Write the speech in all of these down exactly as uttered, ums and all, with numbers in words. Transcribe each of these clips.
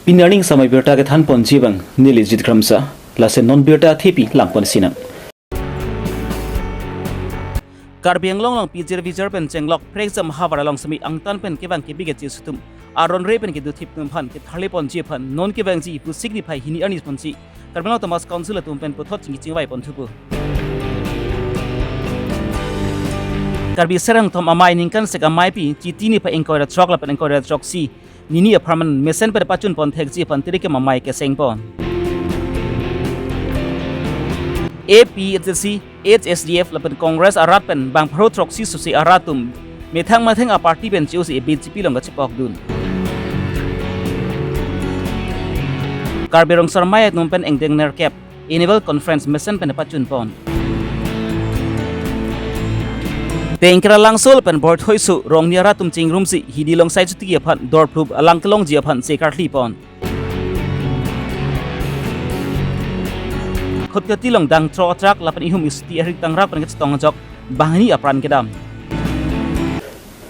Pini arni samai birta kethan ponji abang neli Jit Kramsa, lason non birta thepi lang pon sinang. Karbi Anglong along pijir vijir pen chenglok prekjam ahavar along semi angtan pen kevang kebik achisu atum aron re pen kedo thip atum aphan ketharle ponji aphan non kevangji Vosik niphai hini arni ponsi Karbi Anglong Autonomous Council atum pen puthot chingki chingvai pon thupo. Karbi Serang Thom Amei ningkan sek amei pi Chiti niphai ingkoi ra throk lapen ingkoi ra throksi nini apharman mesen pen pachun pon thekji aphan tirikem amei keseng pon. A P H L C, H S D F lapen Congress arat pen bang pharo throksi susi arat atum methang methang a party pen chosi B J P along kachepok dun. Karbi Rong Sarmai atum pen ingdeng nerkep annual conference mesen pen pachun pon. Tengkra Langsol pen Borthoiso Rongni arat atum chingrumsi hidi along sai chuti aphan dorplup alang kelongji aphan se karli pon. Khutkati along dang throk atrak lapen ihum isuti arik tangrak pen kachetong ajok banghini apran kedam.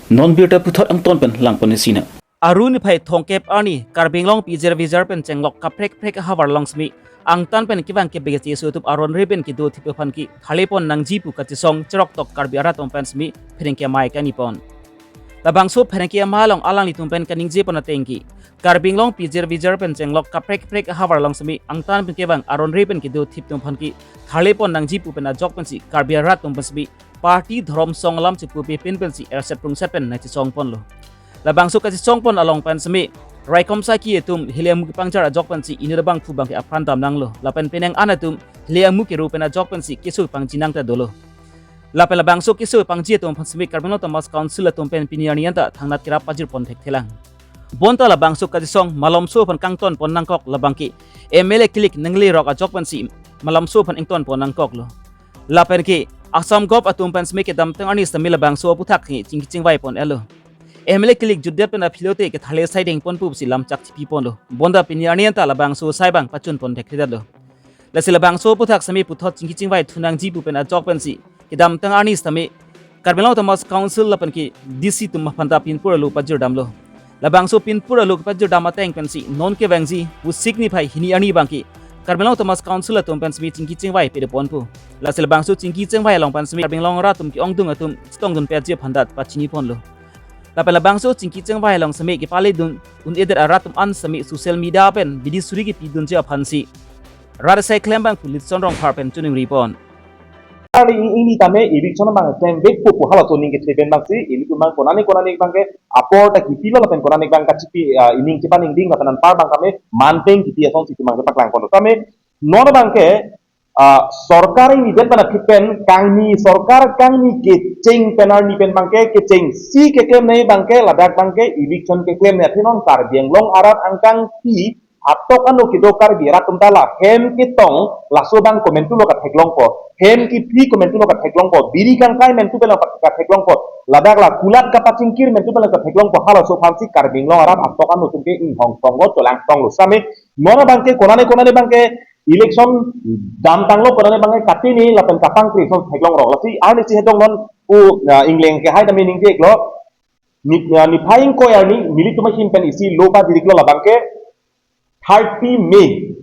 Non birta puthot angtan pen lang pon sinang. Aru niphai thomkep arni Karbi Anglong pijir vijir pen chenglok kaprek prek ahavar along semi angtan pen kevang kebik achisu atum aron re pen kedo thip aphan ketharle pon nangji pu kachesong cherok tok Karbi arat atum pen semi pherangke amei kani pon. Labangso pherangke amei along alanglitum pen kaningje pon atengke Karbi Anglong pijir vijir pen chenglok kaprek prek ahavar along semi angtan pen kevang aron re pen kedo thip atum aphan ketharle pon nangji pu pen ajok pensi Karbi arat atum pen semi party dhorom song alam chepupe pen pensi erset prungset pen nangchesong ponlo. Labangso kachesong pon along pen semi raikom saki atum hili amu kepangjar ajok pensi inut abangphu abangke apran dam nanglo. Lapen penang an atum hili amu keru pen ajok pensi keso pangji nang ta dolo. Lapen labangso keso pangji atum aphan semi Karbi Anglong Autonomous Council atum pen pini arni anta thangnat kerap pajir pon thekthelang. Bonta labangso kachesong malomso aphan kangton pon nangkok labangke M L A kilik nangli rok ajok pensi malomso aphan ington pon nangkoklo. Lapen ke Assam Gov atum pen semi kedamtang arni semi labangso aputhak ke chingki chingvai pon elo. M L A kilik jutdet pen aphi lote ketharle sai deng pon pusi lamchak chipi ponlo. Bonta pini arni anta labangso sai abang pachun pon thekthedetlo. Lasi labangso aputhak semi puthot chingki chingvai thu nangji pu pen ajok pensi kedamtang arni semi Karbi Anglong Autonomous Council lapen ke D C atum aphan ta pinpur alu pajir damlo. Labangso pinpur alu pajir dam ateng pensi non kevangji Vosik niphai hini arni abangke Karbi Anglong Autonomous Council atum pen semi chingki chingvai pede ponpo. Lasi labangso chingki chingvai along pen semi Karbi Anglong arat atum ke-ongdung atum chetong dun pet ji aphan ta pachini ponlo. Lapen labangso chingki chingvai along semi kepale dun un-edet arat atum an semi social media pen bidi suri kepi dunji aphansi rat asai klembang pu Litson Rongphar pen choningri pon. Kali i-, ini tame eviction abang klem vekpo pu halaso aning kethe pen abangsi, ilitum abang konane konane abangke apor ta kipilo lapen konane abang kachipi, ah, ining chepaningding lapen anpar abang tame manteng kipi asonsi itum abangke paklang ponlo. Tame non abangke, ah, sorkar ini den pen aphi pen kangni sorkar kangni kecheng pen arni pen abangke kechengsi keklemnei abangke ladak abangke eviction keklemnei aphi non Karbi Anglong arat angkangpi atok ano kedo Karbi arat atum ta la hem ketong laso abang komantu lo katheklongpo, hem kiphi komantu lo katheklongpo, biri kangkai mantu pen lo katheklongpo, ladak la kulat kapachingkir mantu pen lo katheklongpo, halaso aphansi Karbi Anglong arat atok ano atum ke inghong tonglo cholang tonglo. Sitame non abangke konane konane abangke election damtanglo konane abangke katini lapen kapangkri ason theklongrok. Lasi arnisi hedong non pu, ah, ingleng kehai tame ningje iklo. Ni, ah, niphai ingkoi arni nelitum ahin pen isi lo pajir iklo labangke thirty May,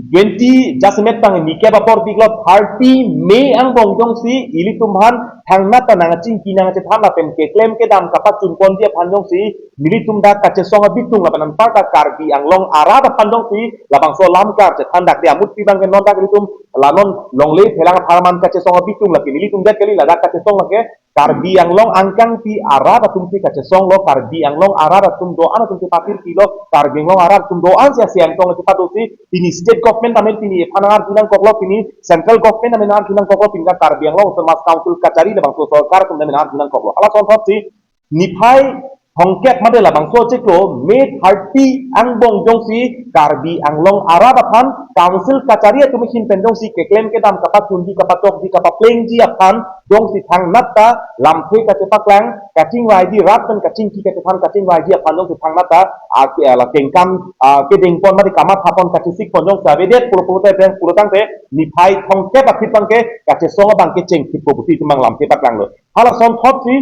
twenty jasemet tang ni kep apor pi iklo thirty May angbong jongsi ilitum aphan thangnat ta nangchingki nangchethan lapen keklem kedam kapachun ponji aphan jongsi nelitum dak kachesong abitung lapen anparta Karbi Anglong arat aphan jongsi labangso alam karchethan dak di amut pi abangke non dak ilitum la non longle phelang apharman kachesong abitung lake nelitum det kali ladak kachesong lake Karbi Anglong angkangpi arat atum si kachesonglo, Karbi Anglong arat atum do-an atum si patirpilo, Karbi Anglong arat atum do-an si asi angtong si padosi, pini state government tame pini ephan arju nangkoklo, pini central government tame arju nangkoklo, pini Karbi Anglong Autonomous Council kachari labangso sorkar atum tame arju nangkoklo. Halason thotsi, niphai thomkep mate labangso chiklo, May thirty angbong jongsi Karbi Anglong arat aphan council kachari atum ahin pen jongsi keklem kedam kapachunji kapachokji kapaplengji aphan jongsi thangnat ta lamthe kachepaklang kachingvaiji rat pen kachingki kachethan kachingvaiji aphan jongsi thangnat ta, ah, ke-, ah, la kengkam, ah, kedeng pon mate kamatha pon kachesik pon jongsi avedet pulo pulote pen pulo tangte niphai thomkep aphi abangke kachesong abangke chengthippo pusi itum abang lamthe paklanglo. Halason thotsi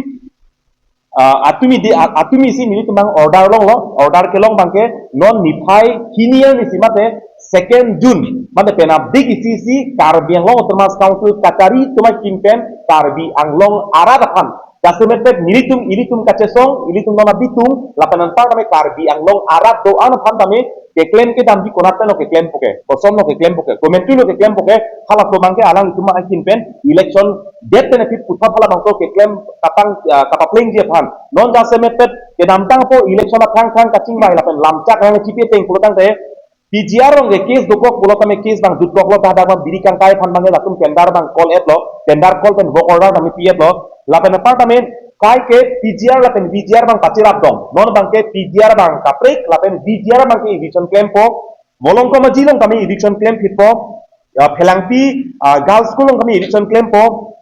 ah, atumi di, a- atumi si nelitum abang order longlo, order kelong abangke non niphai hini arni si mate second June, mate penap dik isi si Karbi Anglong Autonomous Council kachari atum ahin pen Karbi Anglong arat aphan jasemet pen nelitum, ilitum kachesong, ilitum non abitung, lapen anpar tame Karbi Anglong arat do-an aphan tame keklem kedamji konat pen lo keklempo ke, kosonlo keklempo ke, komantu lo keklempo ke, halaso abangke alanglitum ahin pen election date pen aphi puthot halabangso keklem katang, ah, kapaplengji aphan. Non jasemet pen kedamtangpo election athang thang kachingvai lapen lamchak nangchipi ateng pulotangte P G R along ke case dokok pulo tame case abang jutkoklo, dak dak abang biri kangkai aphan abang latum tender abang call etlo, tender call pen work order tame pi etlo, lapen apar tame kaike P G R lapen V G R abang pachirap dong. Non abangke P G R abang kaprek lapen V G R abangke eviction klempo, Molongkom Aji along tame eviction klemphitpo, ah, Phelangpi, ah, Girls School along tame eviction klempo,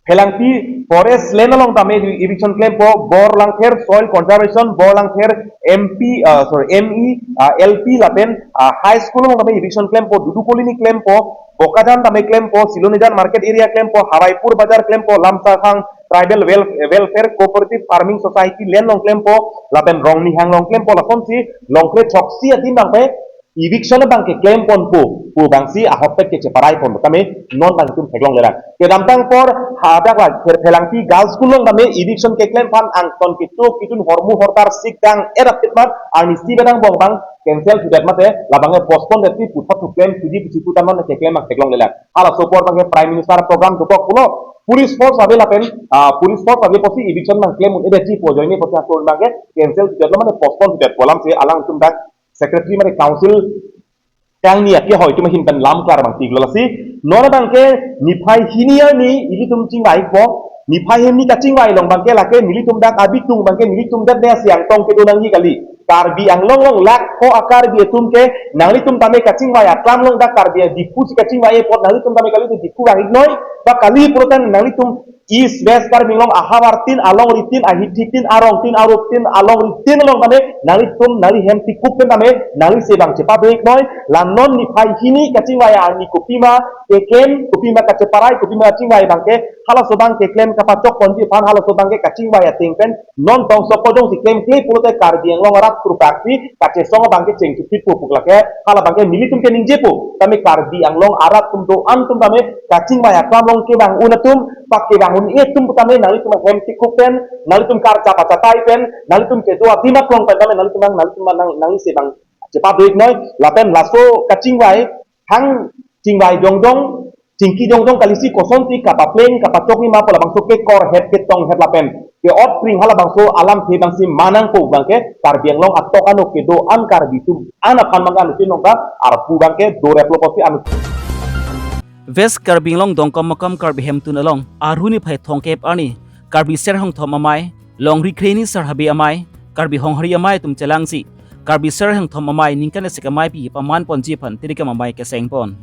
Phelangpi forest land along tame eviction klempo, Borlangpher soil conservation, Borlangpher M P, ah, sorry, M E, ah, L P lapen, ah, high school along tame eviction klempo, Dudu Colony klempo, Bokajan tame klempo, Silonijan market area klempo, Haraipur bazar klempo, Lamsakhang tribal wel- welfare cooperative farming society land along klempo, lapen Rongnihang along klempo, lasonsi Longkre choksi adim abangke eviction abangke klemponpo pu abangsi ahokpet kecheparai ponpo tame non abang itum theklonglelang. Kedamtang apor hadak la Phe- Phelangpi Girls School along tame eviction keklem aphan angton ketuk kitun hormu hortar sik dang edap kitmat arnisi bedang bong abang cancel sudet mate labangke postpone det si puthot thu klem suji pusi putan non keklem abang theklonglelang. Halaso apor abangke Prime Minister program dokok pulo police force ave lapen, ah, police force ave pusi eviction abang klem un-edetji pu ajoine pusi atur abangke cancel sudetlo mane postpone sudetpo alamsi alangtum dak secretary mane council kangni akehoi atum ahin pen lam klar abang tiklo lasi. Non abangke niphai hini arni ilitum chingvaipo. Niphai hini kachingvai along abangke lake nelitum dak abitung abangke nelitum dak ne asi angtong kedo nangji kali. Karbi Anglong along lakh ko a-Karbi atum ke nanglitum tame kachingvai aklam along dak Karbi a Diphu si kachingvai apot nanglitum tame kali tu Diphu vang-iknoi. Ba kali pulote nanglitum East West Karbi Anglong ahavar tin, alongri tin, ahithi tin, arong tin, arup tin, alongri tin along tame nanglitum nangli hem tikuk pen tame nangli se abang chepadoi-iknoi. La non niphai hini kachingvai arni kopima keklem, kopima kacheparai, kopima kachingvai abangke halaso abang keklem kapachok ponji aphan halaso abangke kachingvai ateng pen non tong sok kojong si klemkle pulote Karbi Anglong arat kurpak si kachesong abangke chengchupit pu puklake hala abangke nelitum keningjepo tame Karbi Anglong arat atum do-an atum tame kachingvai aklam along kevang un atum, pak kevang un-e atum tame nanglitum hem tikuk pen, nanglitum karcha pachatai pen, nanglitum kedo adim aklong pen tame nanglitum nang nanglitum nang nangli se abang chepadoi-iknoi lapen laso kachingvai hang chingvai jongjong chingki jongjong kalisi kosonsi kapapleng kapachokji ma pu labangso ke korhet ketonghet lapen ke-ot pring halabangso alamthe abangsi manangpo abangke Karbi Anglong atok ano kedo-an Karbi atum an aphan abangke anuttin nongka arpu abangke doreplo pusi anu. West Karbi Anglong Dongkamukam Karbi Hemtun along Arhu niphai thomkep arni Karbi Ser Hongthom Amei, Longri Kre-hini Sar Habe Amei, Karbi Honghari Amei atum chelangsi Karbi Ser Hongthom Amei ningkan isi ameipi paman ponji aphan tirikam amei keseng pon.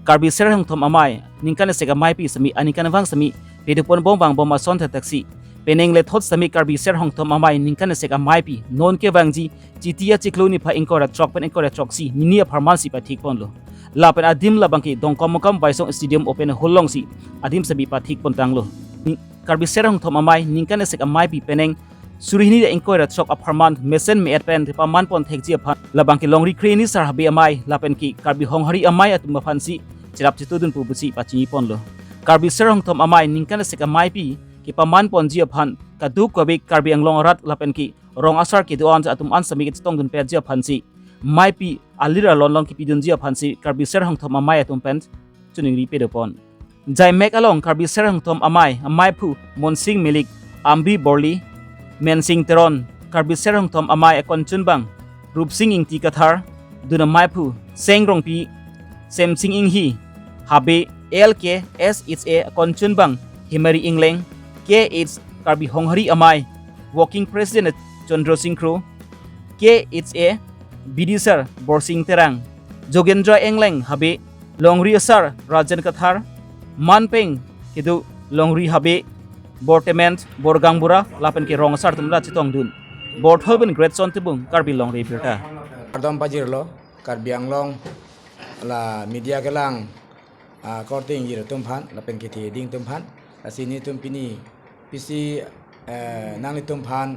Karbi Ser Hongthom Amei ningkan isi ameipi semi aningkanvang semi pedopon bom vangbom ason thektheksi penang lethot semi Karbi Ser Hongthom Amei ningkan isi ameipi non kevangji Chiti achiklo niphai ingkoi ra throk pen ingkoi ra throksi nini apharman si pathik ponlo. Lapen adim labangke Dongkamukam Waisong Stadium Open Hall alongsi adim semi pathik pontanglo. Ni- Karbi Ser Hongthom Amei ningkan isi ameipi penang suri hini ra ingkoi ra throk apharman mesen me-et pen paman pon thekji aphan labangke Longri Kre-hini Sar Habe Amei lapen ke Karbi Honghari Amei atum aphansi cherap chetudun pu pusi pachini ponlo. Karbi Ser Hongthom Amei ningkan isi ameipi kepaman ponji aphan kadokave Karbi Anglong arat lapen ke rong asar kedo-an atum an semi kachetongdun petji aphansi ameipi alir alon along kipidunji aphansi Karbi Ser Hongthom Amei atum pen choningri pedopon. Jaimek along Karbi Ser Hongthom Amei ameiphu Monsing Milik, Amri Borli, Mensing Teron, Karbi Ser Hongthom Amei akonchunbang Rupsing Ingti Kathar, dun ameiphu Seng Rongpi, Semsing Inghi, Habe L K S H A akonchunbang Himari Ingleng, K H Karbi Honghari Amei Working President Chandra Sing Kro, K H A B D Sar Borsing Terang, Jogendra Engleng Habe, Longri Asar Rajen Kathar, manpeng kedo Longri Habe, Bortemen Borgang Bura lapen ke rong asar atum ra chetongdun. Borthol pen Great Son Tebung, Karbi Longri Birta. Kardom pajirlo Karbi Anglong la media kelang, ah, korte ingjir atum aphan lapen kethe ding atum aphan. Lasi nelitum pini pisi eh, nanglitum aphan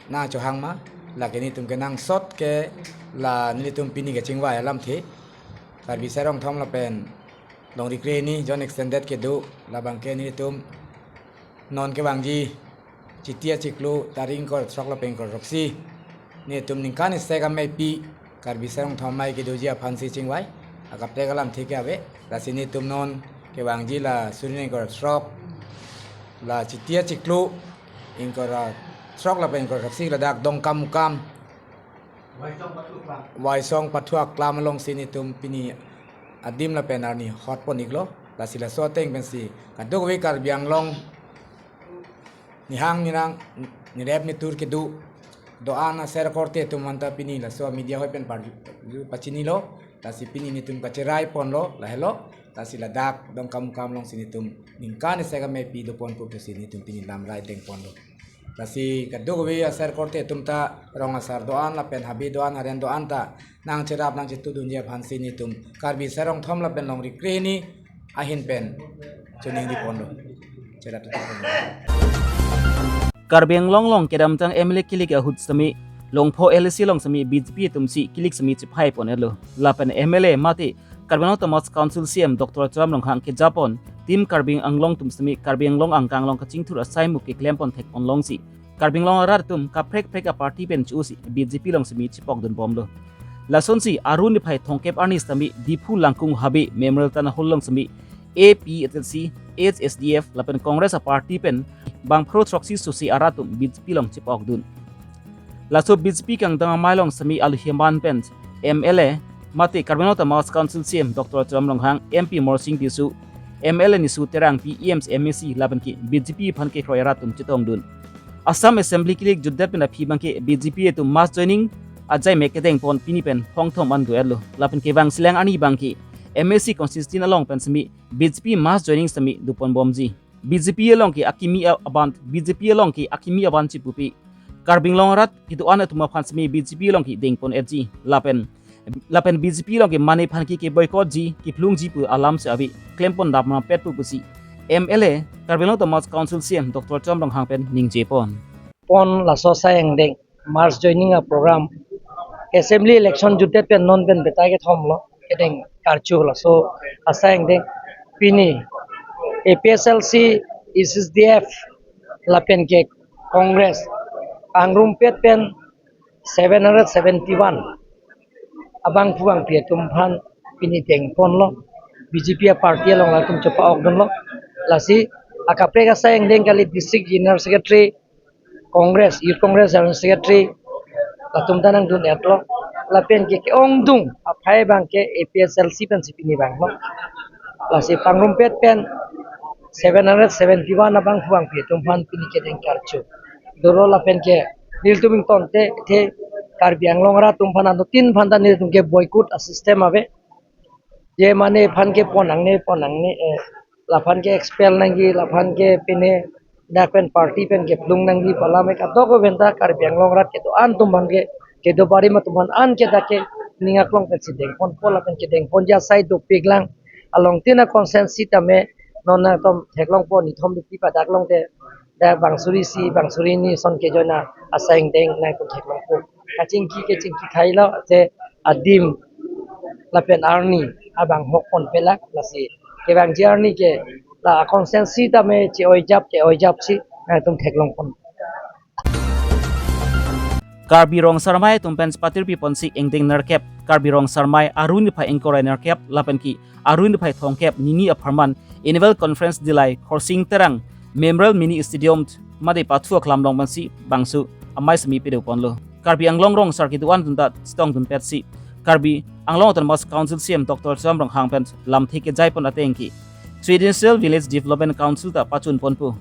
nangchohang ma, lake nelitum kenangsot ke la nelitum pini kachingvai alamthe. Karbi Sai Rongthom lapen Longri Krehini Zone Extended kedo, labang ke nelitum non kevangji Chiti achiklo tarik ingkoi ra throk lapen ingkoi ra throksi, nelitum ningkan isi kamaipi Karbi Sai Rongthom Amei kedoji aphansi chingvai akaprek alamthe ke ave. Lasi nelitum non kevangji la suri ingkoi ra throk, la Chiti achiklo ingkoi ra throk lapen ingkoi ra throksi ladak Dongkamukam Waisong Pathu Aklam alongsi nelitum pini adim lapen arni hotpon-iklo. Lasi laso ateng pensi kadokave Karbi Anglong nihang nirang, nirep nitur kedo, do-an aser akorte atum aphanta pini laso media hoi pen parju pachinilo. Lasi pini nelitum kacherai ponlo lahelo. Lasi ladak Dongkamukam alongsi nelitum ningkan isi kamaipi doponpo pusi nelitum pini lamrai dengponlo. Lasi kadokave aser akorte atum ta, rong asar do-an lapen habe do-an, haren do-an ta nangcherap nangchetudunji aphansi nelitum Karbi Sai Rongthom lapen Longri Krehini ahin pen choningri ponlo. Cherap tutup ponlo. Karbi Anglong along kedamtang M L A kilik ahut sitame, Longpho L A C along sitame B J P atumsi kilik sitame chiphai pon-etlo. Lapen M L A mate Karbi Anglong Autonomous Council C E M Doctor Tuliram Ronghang kejapon Team Karbi Anglong atum sitame Karbi Anglong angkang along kachingthur asaimuk keklempon thekpon longsi Karbi Anglong arat atum kaprek prek aparty pen chosi B J P along sitame chipokdunbomlo. Lasonsi Aru niphai thomkep arni sitame Diphu Langkung Habe Memorial Town Hall along sitame A P H L C, H S D F lapen Congress aparty pen bang pharo throksi susi arat atum B J P along chipokdun. Laso B J P kangdang amei along sitame alohi aman pen M L A mate Karbi Anglong Autonomous Council C E M Doctor Tuliram Ronghang, M P Morsing Tisso, M L A Nisu Terangpi, E M C, M A C lapen ke B J P aphan kekroi arat atum chetongdun. Assam Assembly kilik jutdet pen aphi abangke B J P atum mass joining ajaimek kedengpon pini pen phongthom an do-etlo. Lapen kevangsilang arni abangke M A C constituency along pen sitame B J P mass joining sitame doponbomji. B J P along ke akimi a-, aban, B J P along ke akimi aban chipupe Karbi Anglong arat kedo-an atum aphan sitame B J P along ke dengpon-etji. Lapen, lapen B J P along ke mane aphan ke keboycottji, kephlungji pu alam si ave, klempon dam ma petpo pusi M L A Karbi Anglong Autonomous Council C E M Doctor Tuliram Ronghang pen ningjepon. Pon laso asai angdeng mass joining aprogram, assembly election jutdet pen non pen batai kethom lo, kedeng karcho laso asai angdeng. Pini A P H L C, H S D F lapen ke Congress pangrumpet pen seven hundred seventy-one abangphu bangpi atum aphan pini dengponlo. B J P aparty along latum chepa-okdunlo. Lasi akaprek asai angdeng kali District General Secretary, Congress, Youth Congress General Secretary, latum ta nangdun-etlo. Lapen ke ke-ongdung aphai abangke A P H L C pensi pini vanglo. Lasi pangrumpet pen seven hundred seventy-one abangphu bangpi atum aphan pini kedeng karcho dolo. Lapen ke nelitum ingtonte, the Karbi Anglong arat atum aphan anuttin aphanta nelitum ke boycott asystem ave. Je mane aphan ke pon nangne, pon nangne, eh, laphan ke expel nangji, laphan ke pine dak pen party pen kephlung nangji pu alam ke kadokave ta Karbi Anglong arat kedo-an atum aphan ke, kedo barim atum aphan an ke dak ke ning aklong pensi dengponpo, lapen kedengponji asai dopiklang. Along tin a-constituency tame non nangtum theklongpo, nithom duti padak longte dak bang suri isi, bang suri hini ason ke join asai angdeng nangtum theklongpo. Kachingki kachingki thailo, je adim lapen arni abang hokpon pelak. Lasi kevangji arni ke la a-constituency tame che-oijap che-oijapsi nangtum theklongpon. Karbi Rong Asar Amei atum pen patirpiponsi angdeng nerkep, Karbi Rong Asar Amei Aru niphai ingkoi ra nerkep lapen ke Aru niphai thomkep nini apharman Annual Conference Dillai Khorsing Terang Memorial Mini Stadium mate Pathu Aklam along pensi bangso amei sitame padoponlo. Karbi Anglong rong asar kedo-an atum ta chetongdunpetsi Karbi Anglong Autonomous Council C E M Doctor Tuliram Ronghang pen lamthe kejaipon ateng ke Traditional Village Development Council ta pachunponpo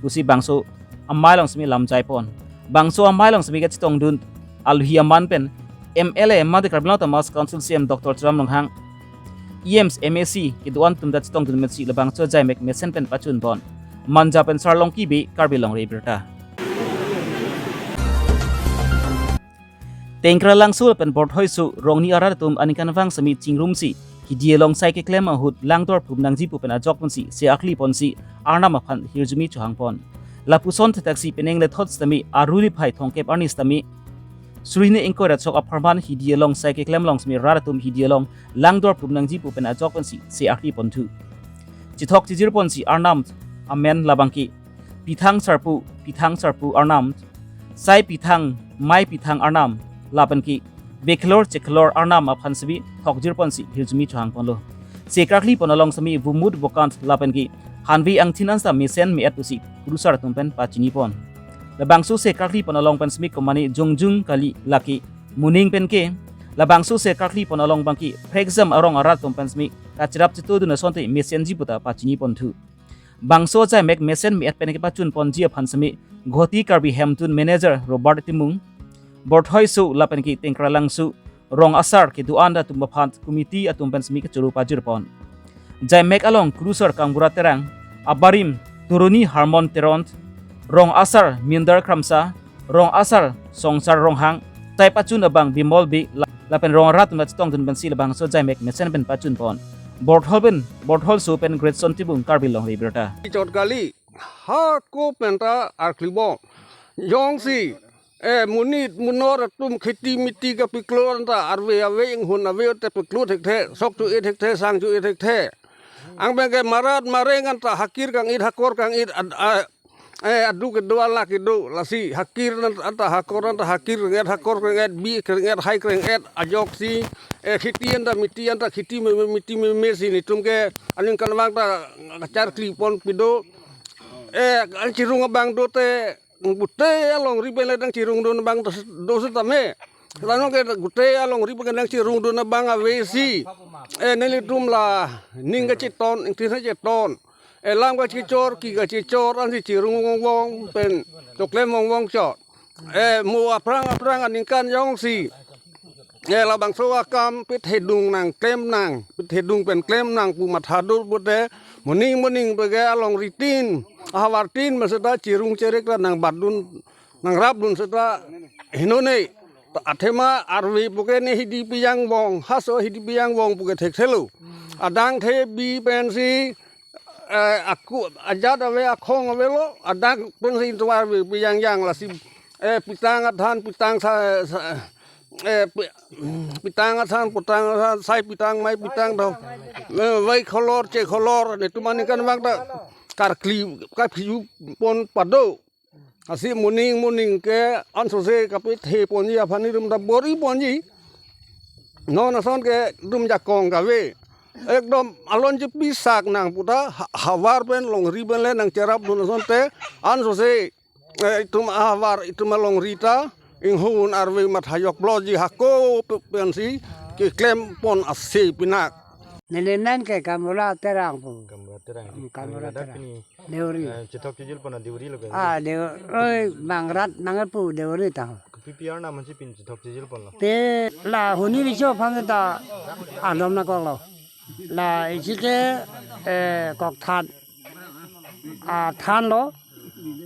pusi bangso amei along sitame lamjaipon. Bangso amei along sitame kachetongdun alohi aman pen M L A mate Karbi Anglong Autonomous Council C E M Doctor Tuliram Ronghang, E Ms, M A C kedo-an atum ta chetongdun mesi labangso ajaimek mesen pen pachunpon. Manja pen Sarlongki Bey, Karbi Longri Abirta. Tengkralangso lapen Borthoiso rongni arat atum aningkanvang sitame chingrumsi kidi along sai keklem ahut langdor phum nangji pu pen ajok pensi se akli ponsi Arnam aphan hirjume chohangpon. Lapuson thektheksi penang lethot sitame Aru niphai thomkep arni sitame suri hini ingkoi ra throk apharman hidi along sai keklem along sitame rat atum hidi along langdor pum nangji pu pen ajok pensi se arki ponthu. Chethok chejir ponsi arnam amen labangke Pithang Sarpo, Pithang Sarpo arnam, Sai Pithang, Mai Pithang arnam, lapenke Bekhlor Chekhlor arnam aphan sitame thokjir ponsi hirjume chohang ponlo. Se karkli pon along sitame Vumut Vokant lapenke Hanve Angthin an sita mesen me-et pusi kurusar atum pen pachini pon. Labangso se karkli pon along pen sitame komane jongjung kali, lake moning penke labangso se karkli pon along abangke phrekjam arong arat atum pen sitame kacherap chetodun asonte mesenji puta pachini ponthu. Bangso ajaimek mesen me-et pen kepachun ponji aphan sitame Guwahati Karbi Hemtun Manager Robert Timung, Borthoi So lapenke Tengkralangso rong asar kedo-an atum aphan committee atum pen sitame kechoro pajir pon. Jaimek along kurusar Kangbura Terang, abarim Toroni Harmon Teron, rong asar Mindar Kramsa, rong asar Songsar Ronghang, tai pachun abang Bimol Bey la-, lapen rong arat atum ta chetongdun pensi labangso ajaimek mesen pen pachun pon. Borthol pen, Borthol So pen Greatson Timung, Karbi Longri Abirta. Chot kali, hako penta arkli bom. Jongsi, eh, monit monor atum kheti miti kapeklo anta arve ave inghun ave te peklo thekthe, sok cho-e thekthe, sang cho-e thekthe. Angbeng ke marat mareng anta hakir kang-it, hakor kang-it, ad-, a-, eh, adu kedo ala kedo, lasi hakir nan-, anta hakor anta hakir kang-et, hakor kang-et, bi kang-et, hai kang-et, ajoksi, eh, kheti anta miti anta kheti me, me, miti me, mesi netum ke aningkanvang ta kacharkli pon pido. Eh, an chirung abang dote, gute alongri pen le nangchirungdun abang do, do setame. Lano ke gute alongri pen nangchirungdun abang avesi. Eh, nelitum la ning kacheton, ingtin kacheton. Eh, lam kachechor, ki kachechor, ansi chirung vong vong pen choklem vong vong chot. Eh, mo aphrang aphrang aningkan jongsi, eh, labangso akam pithedung nang klem nang, pithedung pen klem nang pu matha dur pute, moning moning pege alongri tin, ahavar tin ma seta chirung cherek ta nang batdun, nang rapdun seta hinone. Athema arve puke ne hidi piyang vong, haso hidi piyang vong puke thekthelo. Adang the bi pensi, eh, aku ajat ave, akhong avelo, adang pensi tuar ave piyang yang lasi, eh, pitang athan, pitang sa, sa, eh, pi-, pitang athan, putang athan, sai pitang, mai pitang do. Eh, vai kholor, che kholor, netum aningkanvang ta karkli kaphiu pon pado. Lasi moning moning ke ansose kapithe ponji aphan netum ta bor-i ponji. Non ason ke dum jakong kave. Ekdom alon chepisak nang puta ha-, havar pen longri pen le nangcherapdun asonte ansose, eh, itum ahavar itum alongri ta inghun arve matha jokploji, hako pe-, pensi keklem pon ase pinak. Neli nan ke Kangbura Terang pu. Kangbura Terang. Hmm, Kangbura Kangbura Terang. Pini, Deuri. Eh, chethok chejir pon a Deuri lo ke. Ah, Deu-, oi, bang rat nangpu Deuri ta. Kopi pi arnam si pin chethok chejir ponlo? Te la huni riso aphan ta alom na koklo. La isi ke, eh, kokthan. Ah, thanlo.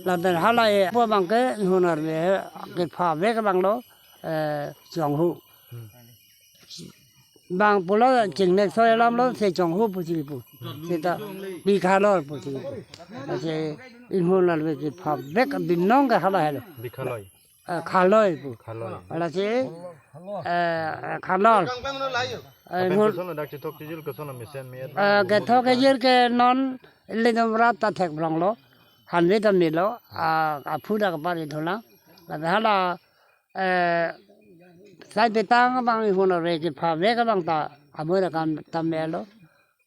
Lapen hala e po abangke inghun arve kepha vek abanglo, eh, Chonghu. Hmm. Bang pulo chingnek soi alam lo se Chonghu pusi pu. Seta Bikhaloi pusi pu. Lasi inghun arve kepha vek binong ke hala helo. Bikhaloi. Eh, Khaloi pu. Khaloi. Lasi, eh, Khaloi. Eh, Lapen inghun koson dak chethok chejir koson mesen me-et? Eh, kethok kejir ke non ledom rat ta thekbronglo. Hanve ta melo. A, aphu ta kapar-i thulang. Lapen hala, eh, sai pitang abang inghun arve kepha vek abang ta amoi ra kam ta melo.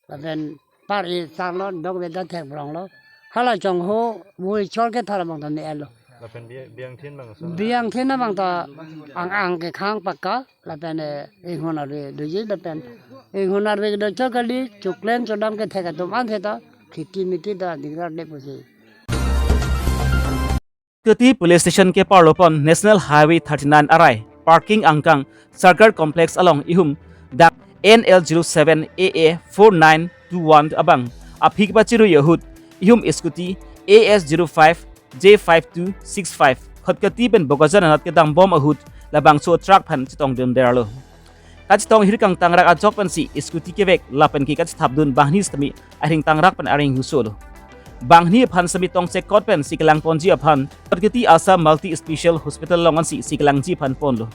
Lapen par-i sarlo, dokave ta thekbronglo. Hala Chonghu vui chor kethar abang ta me-etlo. Lapen bi-, biang thin abang so? Biang thin abang ta ang ang kekhang pakka. Lapen, eh, inghun arve doji lapen inghun arve do chor kali, choklem chodam kethek atum an seta kheti miti ta dingrar le pusi. Keti Police Station keparlo pon National Highway thirty-nine arai parking angkang Sarkar Complex along ihum dak N L zero seven A A four nine two one abang aphi kepachirui ahut ihum scooty A S zero five J five two six five Khatkati pen Bokajan anat kedam bom ahut labangso truck aphan chetongdun derlo. Kachetong hirkang tangrak ajok pensi scooty kevek lapen ke kachethapdun banghini sitame ahing tangrak pen areng husolo. Banghini aphan semi tongsekot pensi kelang ponji aphan Khatkhati Assam Multi Special Hospital along ansi si kelangji aphan ponlo.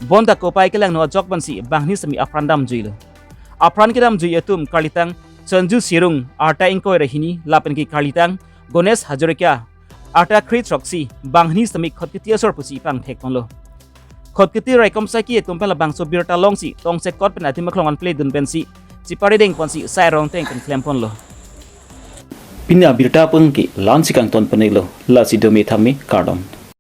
Bonta kopai kelangno ajok pensi banghini semi apran damjuilo. Apran kedamjui atum karlitang Sanju Sirung, arta ingkoi ra hini, lapen ke karlitang Ganesh Hazarika, arta kre throksi, banghini semi Khatkhati asor pusi pangthek ponlo. Khatkhati raikom saki atum pen labangso birta longsi tongsekot pen adim aklong an pledun pensi chipari deng ponsi sai rong teng pen klem ponlo. Pini abirta pun ke la-ansi kangton pen-iklo, lasi dome thame kardom.